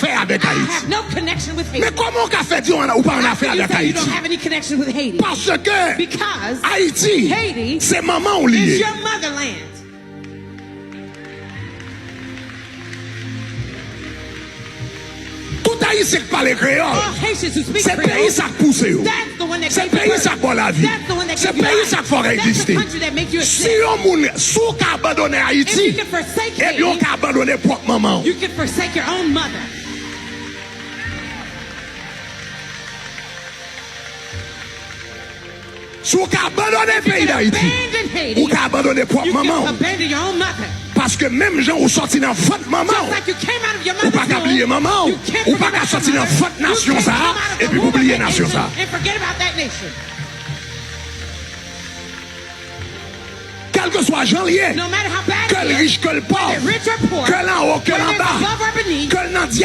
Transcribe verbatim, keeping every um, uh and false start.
fè avèk Ayiti. Men kòman w ka fè di w pa annafè avèk Ayiti? Paske Ayiti se manman w li ye. Tout Ayisyen k pale kreyòl, se peyi sa k pouse yo. Se peyi sa k ba w lavi. Se peyi sa k fè w ka egziste. Si yon moun, si w ka abandone Ayiti, ebyen w ka abandone pwòp manman w. Si w ka abandone peyi Dayiti, ou ka abandone pwòp manman w. Paske menm jan ou sòti nan vant manman w, ou pa ka bliye manman w. Ou pa ka sòti nan vant nasyon sa a epi pou bliye nasyon sa a. Kèlkeswa jan l ye, ke l rich, ke l pòv, ke l anwo, ke l anba, ke l nan dyab,